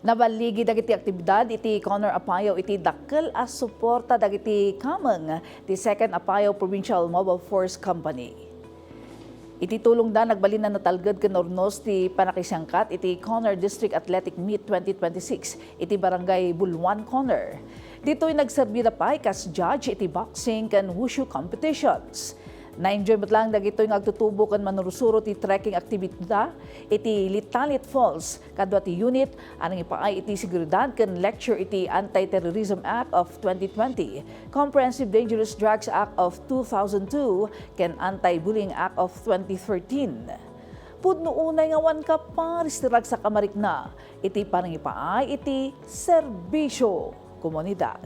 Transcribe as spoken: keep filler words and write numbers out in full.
Naballigi dagiti aktibidad iti Conor Apayao iti dakkel a suporta dagiti kameng ti Second Apayao Provincial Mobile Force Company. Iti tulongda, nagbalin a natalged ken naurnos ti pannakisangkat iti Conor District Athletic Meet twenty twenty-six iti Barangay Buluan, Conor. Ditoy nagserbida pay kas judge iti boxing ken wushu competitions. Na-enjoy met laeng dagitoy nga agtutubo ken manursuro ti trekking activity da iti Litalit Falls. Kadua ti unit a nangipaay iti seguridad ken lecture iti Anti-Terrorism Act of twenty twenty, Comprehensive Dangerous Drugs Act of two thousand two, ken Anti-Bullying Act of twenty thirteen. Pudno unay nga awan kaparis ti ragsak a marikna iti panangipaay iti serbisyo komunidad.